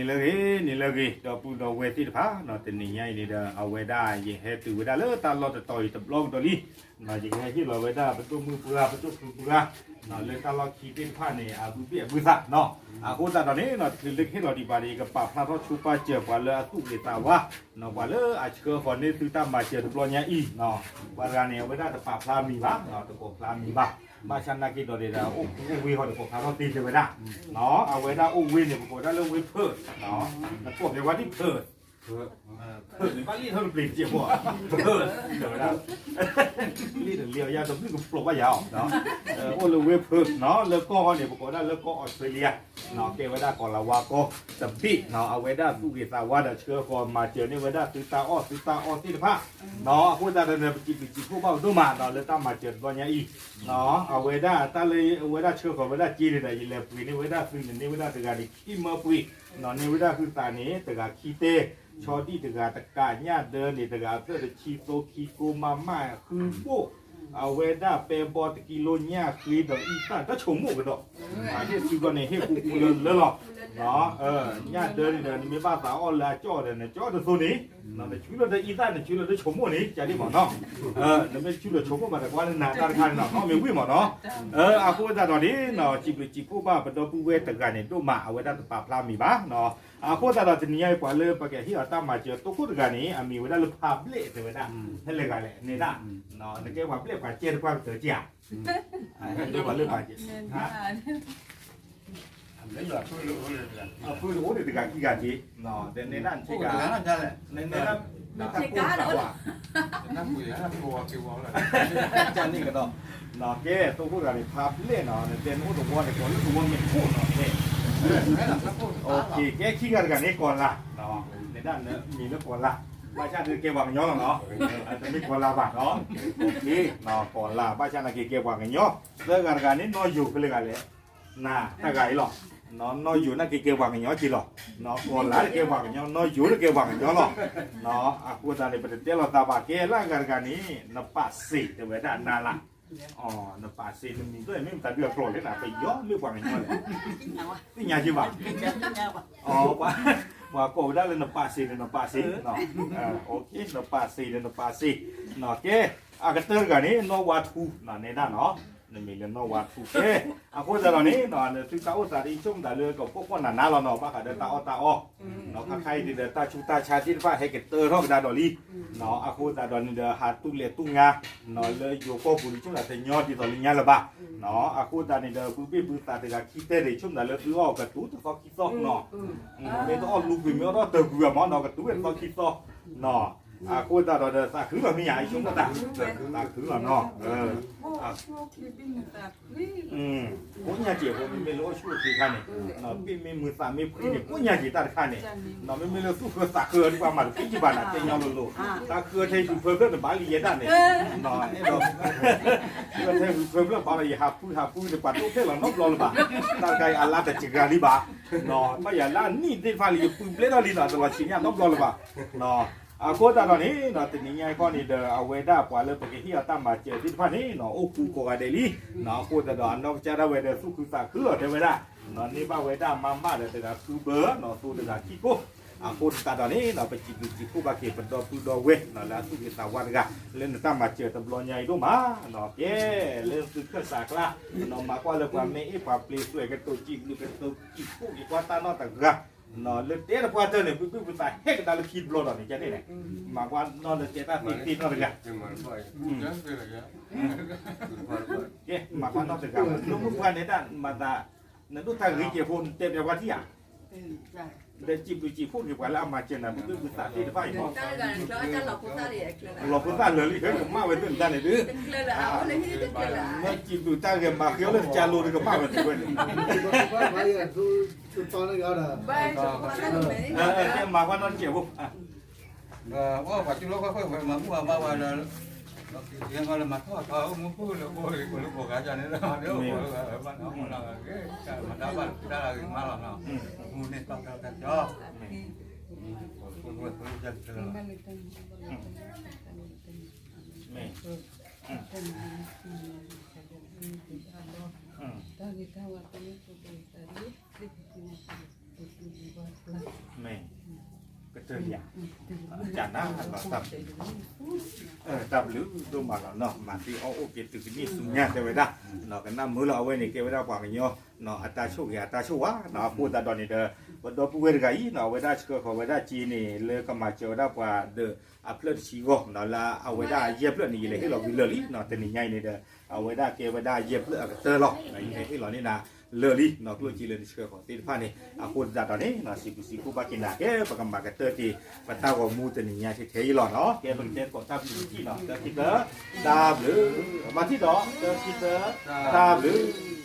လၢအဂ့ၤ န့ၣ်လၢအဂ့ၤ ဒီပုၢ်ဒီဝဲၢ်သ့ၣ်တဖၣ် တနံၤညါအံၤန့ၣ်ဒီး အဝဲဒၣ်ယဟဲတုၤဝဲဒၣ်လၢတၢ်လီၢ်တတီၤအံၤတဘျီကဒီးလံ. ယကဟဲဟ့ၣ်လီၤဝဲဒၣ်ပဒိၣ်မုၣ်ပှၢ် ပဒိၣ်ဖုပှၢ် လၢတၢ်လီၢ်ခံသ့ၣ်တဖၣ်န့ၣ် အဘုဘ့ၣ်အဘုသၣ်နီၤ. အဃိသတးဒီးန့ၣ် တချုးလၢကဟ့ၣ်လီၤဒံးဘၣ်ဒီး ယကပာ်ဖျါထီၣ်ဆိပာ်စၢၤပှၤလၢအသူၣ်ဂ့ၤသးဝါ ပှၤလၢအဆှၢဃီၤန့ၢ်သုတၢ်မၤစၢၤတဘျီညါအံၤ ပှၤတဂၤန့ၣ် အဝဲဒၣ်တပာ်ဖျါမံၤဘၣ် တကိးဖျါမံၤဘၣ်. ဘၣ်ဆၣ်နာ်က့ဒီးဒၣ် အိၣ်အိၣ်ဝ့ၢ်ဟီၣ်တကိးဖျါထီၣ်သ့တဲဝဲဒၣ် အဝဲဒၣ်အိၣ်ဝ့ၢ်န့ၣ် ပကိးဒၣ်လၢဝ့ၢ်ဖၢၣ် နကိးဖဲဝဲဒၣ်ဖၢၣ် ဖၢၣ်န့ၣ် ဘၣ်လံၣ်ထီၣ်တပျ့ၤတစဲးဖိ ဖၢၣ်တဲဝဲဒၣ် လံၣ်တလံၤအီၤယါတဘျုးကပျိးဘၣ်ယၤအီၤ အိၣ်လၢဝ့ၢ်ဖၢၣ်နီၤ လၢကီၢ်ဟီၣ်န့ၣ် ပကိးဒၣ်လၢကီၢ်အီးစထြ့လယါ ကဲဝဲဒၣ်ကီၢ်လၤဝါကီၢ်တဘ့ၣ်နီၤ အဝဲဒၣ်သူၣ်ဂ့ၤသးဝါဒီးဆှၢဃီၤမၤစၢၤန့ၢ်ဝဲဒၣ်သုတၢ်အီၣ်သုတၢ်အီသ့ၣ်တဖၣ် အဃိသတးဒီး ပစံးဘျုးစံးဖှိၣ်ဘၣ်အီၤဒိၣ်မးနီၤ လၢတၢ်မၤစၢၤတဘျီညါအံၤ အဝဲဒၣ်တၢ်လၢအဝဲဒၣ်ဆှၢဃီၤဝဲဒၣ်စ့န့ၣ်ဒီး ယလဲၤပှ့ၤန့ၢ်ဝဲဒၣ်သုန့ၣ် န့ၢ်ဝဲဒၣ်တဂၤန့ၣ် ခံမၢပှ့ၤ န့ၢ်ဝဲဒၣ်ဟုသးန့ၣ် တဂၤခံတဲ ဆီဒံၣ်တဂၤတကး ညၣ်ဒၢန့ၣ် တဂၤအဖျၢၣ်တဆံသိ ခံကိမးမး ဃုဘိၣ် အဝဲဒၣ်ပဲဘီတကံလိ ညၣ်ဃ့ဒီးအံသၣ်ဒီးဆိမိၣ်ကဒီး ဟ့ၣ်စုကီးန့ၣ် ဟ့ၣ်ကူကူလၢလၢလီၤ ညၣ်ဒၢန့ၣ်ဒီး နမ့ၢ်ဘၣ်သးအီၣ်လၢအကၠီၣ်ဒီး နကၠီၣ်တသိးန့ၣ် နဆူလၢတအံသၣ် နဆူလၢတဆိမိၣ်န့ၣ် ကဒ်မ့ၢ်နီၤ နမ့ၢ်ဆူလၢဆိမိၣ်မး တကွၢ်လၢနၤတၢ်တခါန့ၣ်နီၤ မ့ၢ်ဝံၣ်မ့ၢ်နီၤ အဃိသတးဒီးန့ၣ် စံးဘျုးစံးဖှိၣ်ဘၣ်ပဒီပုၢ်ဝဲၢ်တဂၤန့ၣ် ဒိၣ်မး အဝဲဒၣ်တပာ်ဖျါမံၤဘၣ် အဃိသတးဒီးတနံၤညါအံၤ ပှၤလၢပကဟ့ၣ်အီၤတၢ်မၤစၢၤတိခိၣ်တဂၤန့ၣ် အမံၤဝဲဒၣ်လၢဖးဘျဲၣ်တဲဝဲဒၣ် ဖဲလဲၣ်ဂၤလဲၣ်န့ၣ်ဒၣ် နကဲပှၤဘျဲၣ်ပှၤကဲတပှၢ်ကတၢၢ်က့ဧါ ဒိၣ်ပှၤလၢပှၤကဲ အဖုတအိၣ်န့ၣ်တဂၤခံဂၤက့ တဲန့ၣ်ဒၣ်နထံၣ်ကါ နမ့ၢ်တၢ်ကိၢ်တဂၤဘၣ် ကန့ၣ်ကဒီး ကဲတိခိၣ်တဂၤန့ၣ် ဖးဘျဲၣ်နီၤ နတဲနအိၣ်တဝီန့ၣ် ကိးလၢတဝီမ့ၢ်ခိၣ်နီၤ ကဲခံဂၤတဂၤန့ၣ်ကီၤလၤ န့ၣ်ဒၣ်နမံၤလၢကီၤလၤ ဘၣ်ဆၣ်ဒုးကဲပှၤကညီလီၤနီၤ တမ့ၢ်ကီၤလၤဘၣ်နီၤ ကီၤလၤ ဘၣ်ဆၣ်နာ်က့ကဲပှၤကညီ သၢဂၤတဂၤန့ၣ် နီၢ်ယိၤဖဲလဲၣ်ဂၤလဲၣ် နတၢ်ဂၤအံၤလီၤ နီၢ်ယိၤနာ်က့ကဲပှၤကညီက့လီၤ ကီၤလၤတကဲပှၤကညီ နီၢ်ယိၤတကဲပှၤကညီလီၤ အဃိသတးန့ၣ် ပတတဲလီၤသးဘၣ် ကဲလၢအဂၤတဂၤန့ၣ် နပာ်စ့ၤတဲဝဲဒၣ်နၤလၢ နပာ်စ့ၤ နမံၤတမ့ၢ်မတၤဒုးအကျိၤလဲၣ်နၤ ပယီၤမ့ၢ်ပှၤကညီလဲၣ် သ့ၣ်ညါက့ဘၣ် ပှၤကိးဝဲဒၣ်လၢနပာ်စ့ၤန့ၣ် နပာ်စ့ၤ နပာ်စ့ၤန့ၣ် နပာ်စ့ၤ ကဲ အကတၢၢ်တဂၤန့ၣ် နီၢ်ဝါထူ န့ၣ်ဒၣ်နီၤ နမံၤလၢနီၢ်ဝါထူ ကဲ အဃိသတးဒီးန့ၣ် နသုတၢ်အိၣ်သးဒ်ဆိကမိၣ်သးလၢကပိာ်ကွၢ်နၤနၤလီၤနီၤ ဘၣ်ဃးဒီးတၢ်အီၣ်တၢ်အီ ခါခါအံၤဒ်ဒီး တၢ်ဆူးတၢ်ဆါသ့ၣ်တဖၣ်ဟဲကတၢၢ်ထီၣ်ကဒါဒီးလံ အဃိသတးဒီးန့ၣ်ဒီး ဟးတူၢ်လဲၤတူၢ်ငါ လၢယိၤကီၢ်ပူၤန့ၣ် ဆိကမိၣ်သးတညီဒ်သိးလၢညါလၢၤဘၣ် အဃိသတးန့ၣ်ဒီး ဘုဘ့ၣ်ဘုသးတဂၤခံတဲန့ၣ် ဆိကမိၣ်သးလၢသုအီၣ်ကတူၤတသီခံသီနီၤ မ့ၢ်တအီၣ်လူကွံာ် မ့ၢ်အီၣ်တၢ်တၢၢ်ကွံာ်ဘၣ်မ့ၢ်နီၤ ကတူၤဝဲတသီခံသီနီၤ အဃိသတးဒီး သးခုလီၤမ့ၢ်ယၤ ဆိကမိၣ်သး သးခုလီၤနီၤ ကိးညါက့ၤဖိ မ့မ့ၢ်လၢအိၣ်ဆူၣ်အိၣ်ချ့ခါန့ၣ် ဘ့ၣ်မ့ၢ်မုာ်သးမ့ၢ်ဖှံန့ၣ် ကိးညါက့ၤတၢ်တခါန့ၣ် မ့မ့ၢ်လၢသူၣ်ဃၢသးဃၢဒုးပှၤမၤတသ့က့ဘၣ်နၤ တဲညီလိၤလိၤ တၢ်ဃၢထဲဟံၣ်ဖၢဖျၢၣ်န့ၣ် ဘၣ်လံယဲဒၣ်န့ၣ် အဲၣ်ဒိး ဃၢထဲဟံၣ်ဖၢဖျၢၣ်ဘၣ်ဒီး ယဟးဖုဟးဖုန့ၣ် ပှၤဒိၣ်ဖျဲၣ်လီၤနီတဘျီလၢၤဘၣ် တၢ်တခါအံၤအလါတစှၤလံဘၣ် ဘၣ်ယၤလၢအနံၣ်သ့ၣ်တဖၣ်လၢယပုၢ်ဘျဲၣ်ထီၣ်လံနီၤ တလီၤဆံးညါနီတဘျီလၢၤဘၣ် အဃိသတးဒီးန့ၣ် တနံၤညါအံၤခီန့ၣ်ဒီး အဝဲဒၣ်ပှၤလၢပကဟ့ၣ်အီၤတၢ်မၤစၢၤသ့ၣ်တဖၣ်န့ၣ် အိၣ်ဃူကိးဂၤဒဲးလံ အဃိသတးဒီး အနီၢ်ကစၢ်ဒၣ်ဝဲဒီးသူၣ်ခုသးခုလီၤတဲဝဲဒၣ် န့ၢ်ဘၣ်ဝဲဒၣ်မၤမးဒီးတဂၤဃုဘၢ သိတဂၤခံကိၢ် အဃိသတးဒီးန့ၣ် ပစံးဘျုးစံးဖှိၣ်ဘၣ်က့ၤပဒီပုၢ်ဒီဝဲၢ် လၢအသူၣ်ဂ့ၤသးဝါတဂၤ လၢနတၢ်မၤစၢၤတဘျီညါအံၤဒိၣ်မး ကဲ လၢသုခၢၣ်စးကျါ မၤကွၢ်လၢပှၤမ့ၢ်အ့ၣ်ပှၤပျ့ၤသွဲၣ်ကတိၤစံးဘျုးကတိၤစံးဖှိၣ်က့ၤကွၢ်တၢ်နီၢ်တဂၤ လၢတဲတပှၢ်တၢၢ်န့ၣ် ဘုဘ့ၣ်ဘုသးဟဲကဒါလၢခံတဘျီဒီးန့ၣ် ကဲန့ၣ် မၤကွၢ်နီၢ်လၢတဲတၢ်သ့သ့နီၢ်တဂၤ ကဲမၤကွၢ်နီၢ်တဂၤ နမုၢ်ပှၢ်န့ၣ်တၢ်မၤသး နဒိၣ်တၢ်ဂ့ၤကဲးဖိ နတဲပျဲဝါထံၣ်ဧါ ဒီးစံးဘျုးစံးဖှိၣ်က့ၤပှၤလၢအမၤစၢၤနၤ ဘုဘ့ၣ်ဘုသးသ့ၣ်တဖၣ်အံၤမး လီၤဖိသၣ်လၢာ်လံ ဖဲကမၣ်ဝဲသ့ၣ်တၢ်န့ၣ်ဒုး မ့ၢ်စံးဘျုးတၢ်ဂ့ၤမၤဃ့အီၤလၢကၢလိၤတကမၣ်ဝဲသ့ၣ်ဝဲန့ၣ် ကဲမၤကွၢ်နီၢ်တကဲးဖိ ပှၤကၠူလီၤကွၢ်ကွၢ်ဝဲမၤမူအဘၣ်ဝဲဒီး လီၤက့ၤက့ၤဃီလၢမၤထီၣ်ထီၣ်အိၣ်မူခိၣ်လၢအိၣ်လၢကိးလၢကိးဂၤဒ်န့ၣ်လီၤ ဒီးအိၣ်လၢဘၣ်နီၤမၤတၢ်ဘၣ်တၢ်ဂ့ၤမးလီၤနီၤ မူန့ၢ်သီၣ်တၢ်တၢ်ကၠီ ဖိဖိဖိဖိဖိ တၢ်ဂ့ၤတၢ်ဝါတမ့ၢ်ဖိတၢ်ဂ့ၤတၢ်ဂ့ၤ တၢ်ဂ့ၤတၢ်ဝါတမ့ၢ်ဖိတၢ်ဂ့ၤတၢ်ဂ့ၤ တၢ်ဂ့ၤတၢ်ဝါ တၢ်ဘျုးဒိၣ်မးလီၤနီၤ, မၤသ့အီၣ်အိၣ်က့ၤသုးကနံၣ်ဆူညါတဲဝဲဒၣ်, ကနၣ်မုာ်လီၤ အဝဲန့ၣ်ကဲဝဲဒၣ်ပှၤကညီ အတၢ်ဆိၣ်ဂ့ၤအတၢ်ဆိၣ်ဝါနီၤ, အဃိသတးဒီးန့ၣ်ဒီး ပဒီပုၢ်ဝဲၢ်တဂၤအံၤနီၤ အဝဲဒၣ်ဆှၢဃီၤဝဲဒၣ်စ့န့ၣ် လၢကမၤစၢၤဝဲဒၣ်ပှၤဒီးအဖျၢၣ်တဆံဂီၢ်နီၤ, လၢအဝဲဒၣ်အယဲၢ်ဖျၢၣ်န့ၣ် ယလဲၤဟ့ၣ်လီၤကွံာ်လၢာ်လံနီၤ, တနံၤညါအံၤန့ၣ်ဒီး အဝဲဒၣ်ကဲဝဲဒၣ်ယဲၢ်ဖျၢၣ်အကတၢၢ်လီၤ, ယဟဲဟ့ၣ်လီၤန့ၢ်နၤလၢာ်လံနီၤ, ကျိၣ်စ့လၢနဆှၢဃီၤသ့ၣ်တဖၣ်န့ၣ်, အဃိသတးဒီးန့ၣ် စံးဘျုးစံးဖှိၣ်ဘၣ်က့ၤနၤကဲ ပကမၤကတၢၢ်က့ၤ ပတၢ်ဂီၤမူတနံၤညါထဲထဲအံၤလီၤနီၤ, ကဲပကတဲသကိးတၢ်ဘျုးတထံၣ်နီၤ, တၢခံသၢ တၢ်ဘျုး, မၤထံၣ်ဒီး တၢခံသၢ တၢ်ဘျုး